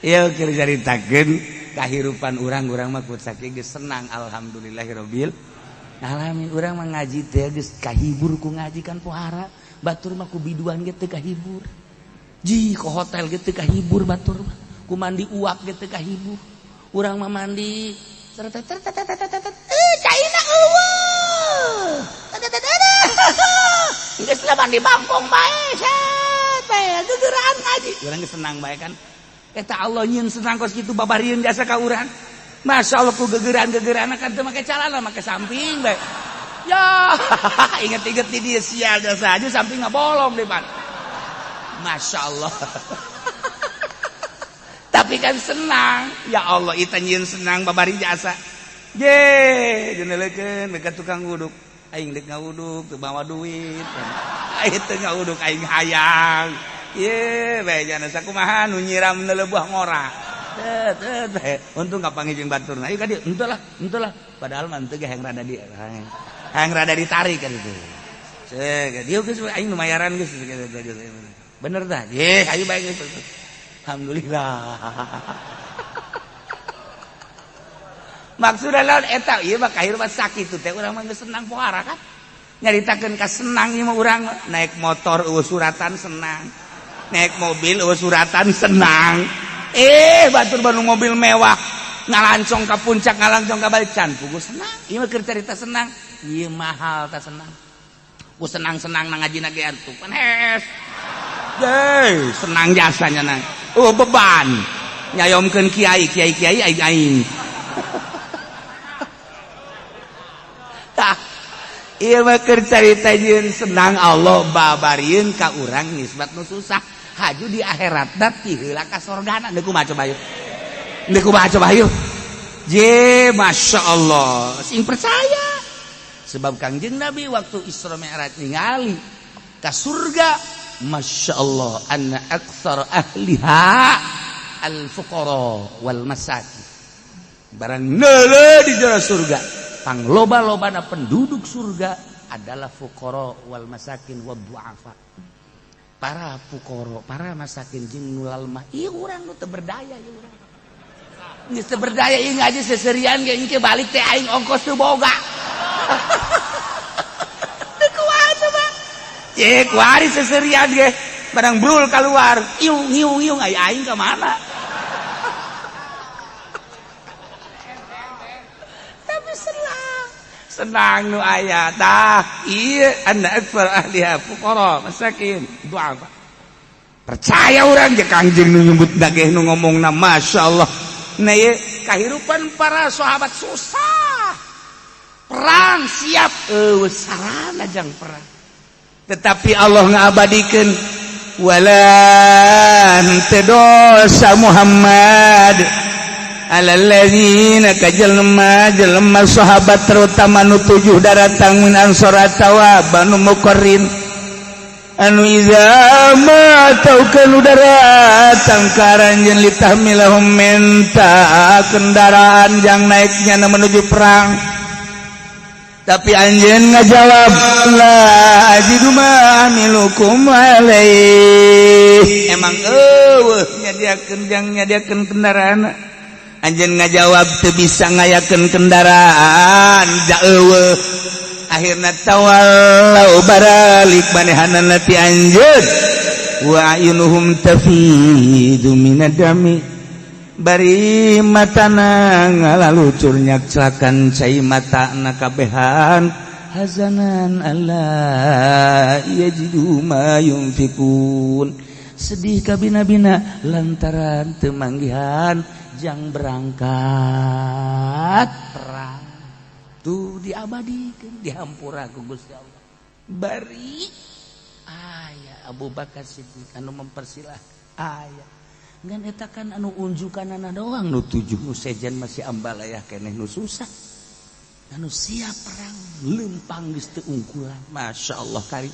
Ieu keur caritakeun kahirupan urang-urang mah ku sakieu geus senang, alhamdulillahirabbil alamin. Urang mah ngaji teh geus kahibur ku ngaji kan pohara. Batur mah ku biduan ge teu kahibur. Ji ke hotel ge teu kahibur batur mah. Ku mandi uap ge teu kahibur. Urang mah mandi eh caina eueuh. Geus lah mandi bangkong bae set bae gegeraan ngaji. Urang geus senang bae kan. Eta Allah nyieun senang kos kitu babarieun jasa ka urang. Masya Allah ku gegeraan-gegeraan kan teu make calana make samping bae. Ya, inget-inget di dia sial jasa aja samping ngabolong deh, Pan. Masya Allah. Tapi kan senang. Ya Allah, ita nyieun senang babari jasa. Ye, jenelekeun dekat tukang wuduk. Aing deuk ngawuduk teu bawa duit. Aing teu ngawuduk aing hayang. Ye, bae jana sakumaha nu nyiram neuleuh ngora. Teu teu teh. Untung kapanggih jeung baturna. Ayo ka dieu, henteu lah, henteu lah. Padahal mah henteu ge hayang rada di hayang rada ditarik kan itu. Cek, dieu geus aing nu mayaran geus. Bener tah? Ye, ayo bae geus. Alhamdulillah. Maksudna lawan eta ieu mah kahirupan sakitu teh urang mah geus senang pohara kan. Nyaritakeun ka senang ieu mah urang naik motor eueuh suratan senang. Naik mobil eueuh suratan senang. Batur banu mobil mewah ngalancong ka puncak ngalancong ka balik can puguh senang. Ieu mah keur carita senang. Ieu mahal ta senang. Ku senang-senang na ngajina ge atuh pan hes. Deh, senang jasanya nang. Oh beban. Nyayomkeun kiai, kiai-kiai aing aing. Tah, ieu mah keur carita jeung senang Allah babarieun ka urang nisbat nu susah. Haju di akhirat dat ti heula ka sorgana. Deuk kumaha coba yeuh? Deuk kumaha coba yeuh? Je, Masya Allah, sing percaya. Sebab Kangjeng Nabi waktu Isra Mi'raj ningali ka surga, Masya Allah, anna aktsar ahliha al-fuqara wal masakin. Barang neuleuh di jero surga, pangloba-lobana penduduk surga adalah fuqara wal masakin wad du'afa. Para fuqara, para masakin jeung nu lalmah. Ieu urang nu teu berdaya ieu urang. Geus teu berdaya ieu ngaji seserian ge engke balik teh aing ongkos teu boga. Teu kuat coba. Cek kuari seserian ge barang brul keluar, iung iung iung ai aing ka mana? Tapi senang. Senang nu aya tah ieu anna aktsar ahliha fuqara masakin du'afa. Percaya urang jeung Kangjeng nu nyebut dageh nu ngomongna masyaallah. Nah ieu kahirupan para sahabat susah. Perang siap eueuh sarana jang perang. Tetapi Allah ngabadikeun walan teu dosa Muhammad alalladzina ka jelema-jelema sahabat terutama nu tujuh daratang min ansor atawa banu muqarrin anu iza ma taukeun daratang ka aranjeun litahmilahum menta kendaraan jang naiknya menuju perang. Tapi anjeun ngajawab la ajidu ma amilukum alaih. Emang eueuh nyadiakeun jang nyadiakeun kendaraan. Anjeun ngajawab teu bisa ngayakeun kendaraan ja eueuh. Akhirna tawallau baralik manehanana ti anjeun wa ayunuhum tafidu minadami. Bari matana ngalalucur nyakclakan cai matana kabehan hazanan alla yajidu ma yunfikun. Sedih kabina-bina lantaran teu manggihan jang berangkat perang. Tuh diabadikeun dihampura ku Gusti Allah. Bari aya Abu Bakar Siddiq anu mempersilahkan aya ngan eta kan anu unjukanana doang nu tujuh nu sejen masih ambalayah keneh nu susah anu siap perang lempang geus teu ungkulan. Masya Allah kari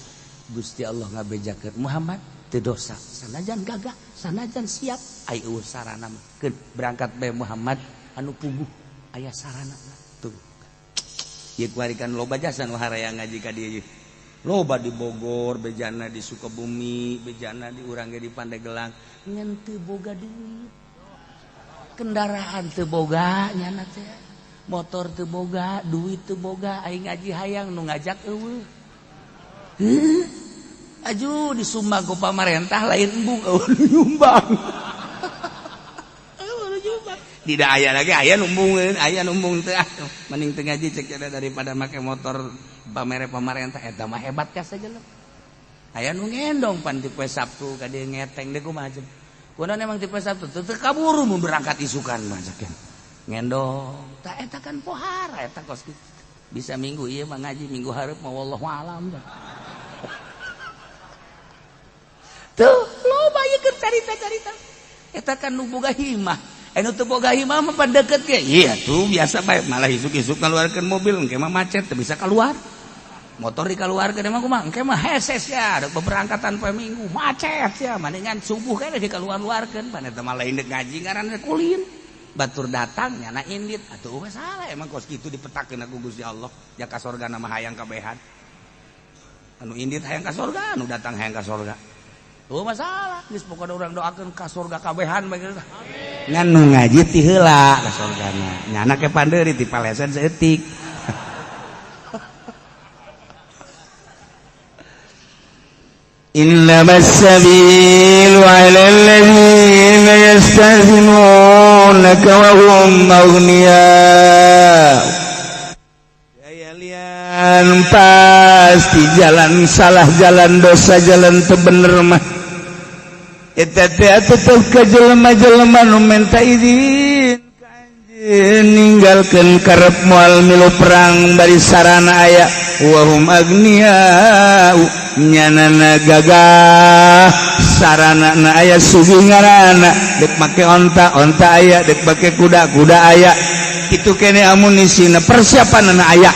Gusti Allah ngabejakeun Muhammad teu dosa sanajan gagah sanajan siap ai eueuh sarana mah keun berangkat bae Muhammad anu puguh aya sarana tuh. Ieu kuari kan loba jasa nu haraya ngaji ka dieu. Loba di Bogor, bejana di Sukabumi, bejana di urang ge di Pandeglang, ngan teu boga duit. Kendaraan teu boga nyana teh. Motor teu boga, duit teu boga, aing ngaji hayang nu ngajak eueuh. Heuh. Aju disumbang ku pamarentah lain embung eueuh nu nyumbang. Eueuh nu nyumbang. Tidak aya lagi aya numbungeun, aya numbung teh. Mending teu ngaji cek daripada make motor pamere pamarentah eta mah hebat ka saja. Aya nu ngendong pan ti poe Sabtu ka dieu ngeteng deui kumaha jeung. Kunaon emang ti poe Sabtu teu kaburu mun berangkat isukan mah cek. Ngendong tah eta kan pohara eta kos kitu. Bisa minggu ieu mah ngaji minggu hareup mah wallahu alam. Tuh loba ieu keur carita-carita. Eta kan nu boga himah. Anu teu boga himah mah pan deukeut ge. Iya tuh biasa bae malah isuk-isuk ngaluarkeun mobil engke mah macet teu bisa keluar. Motor dikeluarkeun emang kumaha engke mah heses ya ada beberangkatan poe minggu macet ya mendingan subuh kene dikeluar-luarkeun pan eta mah lain deuk ngaji ngaranna kulin batur datang nyana indit atuh masalah emang kos kitu dipetakeun ku Gusti Allah ja ka sorgana mah hayang kabehan anu indit hayang ka sorga anu datang hayang ka sorga eueuh masalah geus pokona urang doakeun ka sorga kabehan bae ngan nu ngaji ti heula ka sorgana nyana ke pandeuri ti palesen saeutik. إنما السبيل على الذين يستأذنونك وهم أغنياء. Kalian pasti jalan salah, jalan dosa, jalan teu bener mah. Eta teh tetep ka jelema-jelema nu menta izin ka anjeun ninggalkeun karep moal milu perang bari sarana aya wahum agniya nyanana gagah sarana na aya sugih ngaranna dek make onta onta aya dek make kuda kuda aya kitu kene amunisina persiapanna aya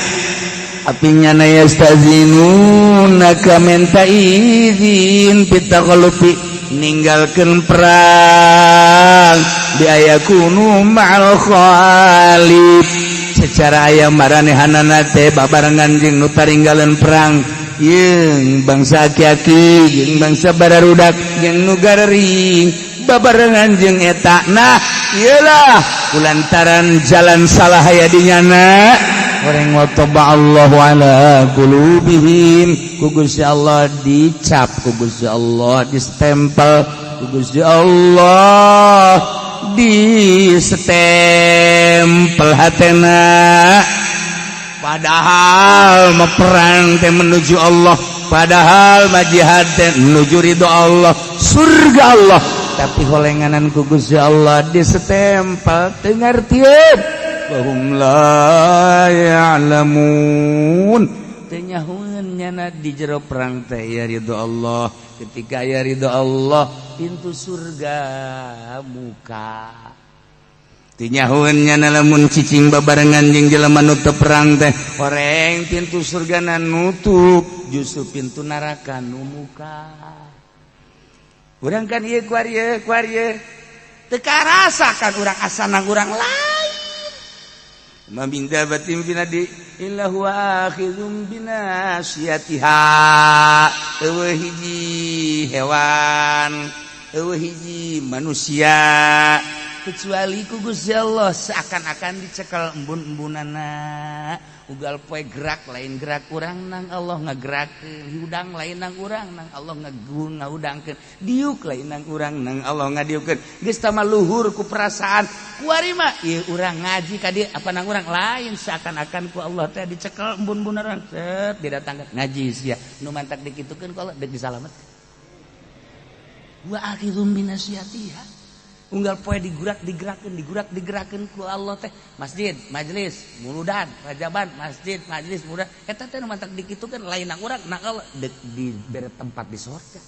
tapi nyana yastazinuna ka menta izin pitaqallufi ninggalkeun perang bi ayakunu ma'al khalif secara aya maranehanana teh babarengan jeung nu taringgalan perang jeung bangsa aki-aki jeung bangsa bararudak jeung nu garering babarengan jeung eta. Nah iyalah kulantaran jalan salah aya di nyana orang wa taballahu ala qulubihim ku Gusti Allah dicap ku Gusti Allah distempel ku Gusti Allah distempel hatena. Padahal meperang teh menuju Allah, padahal majihad teh menuju ridho Allah, surga Allah, tapi holenganan ku Gusti Allah disestempel teu ngartieun. Wahum la ya'lamun. Teu nyahueun nyana di jero perang teh ya ridho Allah. Ketika ya ridho Allah pintu surga muka. Tinyahueun nyana lamun cicing babarengan jeung jelema nu teu perang teh horeng pintu surgana nutup justru pintu neraka nu muka. Urang kan ieu kuari ieu kuari ieu teu karasa kan urang asana urang lain. Ma min dabatin binadi illa huwa akhizum binasiyatiha. Eueuh hiji hewan, eueuh hiji manusia kecuali ku Gusti Allah seakan-akan dicekel embun-embunana. Ugal poe gerak lain gerak urang nang Allah ngagerakeun, hudang lain nang urang nang Allah ngahudangkeun, diuk lain nang urang nang Allah ngadiukkeun. Geus tama luhur ku perasaan kuari mah ieu urang ngaji ka dieu apa nang urang lain seakan-akan ku Allah teh dicekel embun-embunan urang set didatangkeun ngaji sia nu mantak dikitukeun ku Allah deuk disalametkeun. Wa akhidhum binasiyatiha. Unggal poe digurak digerakeun digurak digerakeun ku Allah teh masjid majelis muludan rajaban masjid majelis muludan eta teh nu mantak dikitukeun lain nang urang nang Allah deuk dibere tempat di sorga.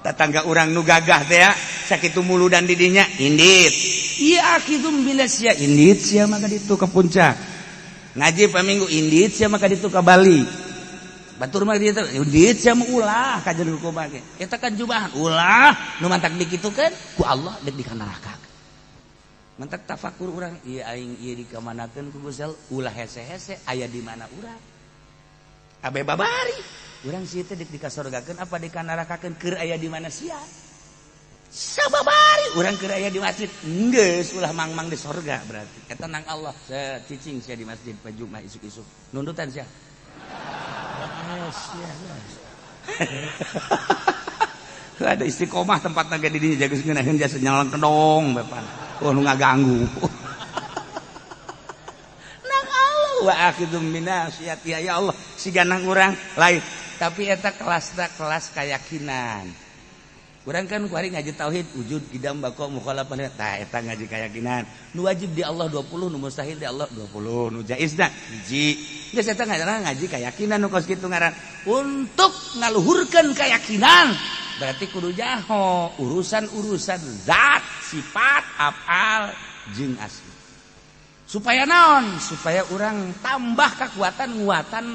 Tetangga urang nu gagah teh ya sakitu muludan di dinya indit ieu akhidum binasya indit sia maka ditu ka puncak ngaji paminggu indit sia maka ditu ka Bali batur mah ditu indit sia mah ulah ka jeung kumaha ge eta kan jubahan ulah nu mantak dikitukeun ku Allah deuk di neraka. Mantak tafakur urang ieu aing ieu dikamanakeun ku Gusti Allah ulah hese-hese aya di mana urang abe babari urang sieun teh deuk dikasorgakeun apa dikanarakakeun keur aya di mana sia. Sababari urang keur aya di masjid geus ulah mangmang di sorga, berarti eta nang Allah. Saya cicing sia di masjid poe Jumat isuk-isuk nundutan sia. Sia ada istiqomah tempat naga di dinya jaga ngeunaheun jasa nyalang kedong bepan. Oh, nu ngaganggu. Nang Allah wa akhidum minasiyati, ya Allah, siga nang urang lain, tapi eta kelas kelas keyakinan. Urang kan kuari ngaji tauhid, wujud, qidam, baqa, mukhalafah. Tah, eta ngaji keyakinan. Nu wajib di Allah 20, nu mustahil di Allah 20, nu jaizna hiji. Geus, eta ngaran ngaji keyakinan. Nu kos kitu ngaran untuk ngaluhurkeun keyakinan, berarti kudu jaho urusan-urusan zat, sifat, afal jeung asma. Supaya naon? Supaya orang tambah kekuatan, nguatan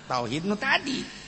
tauhid nu tadi.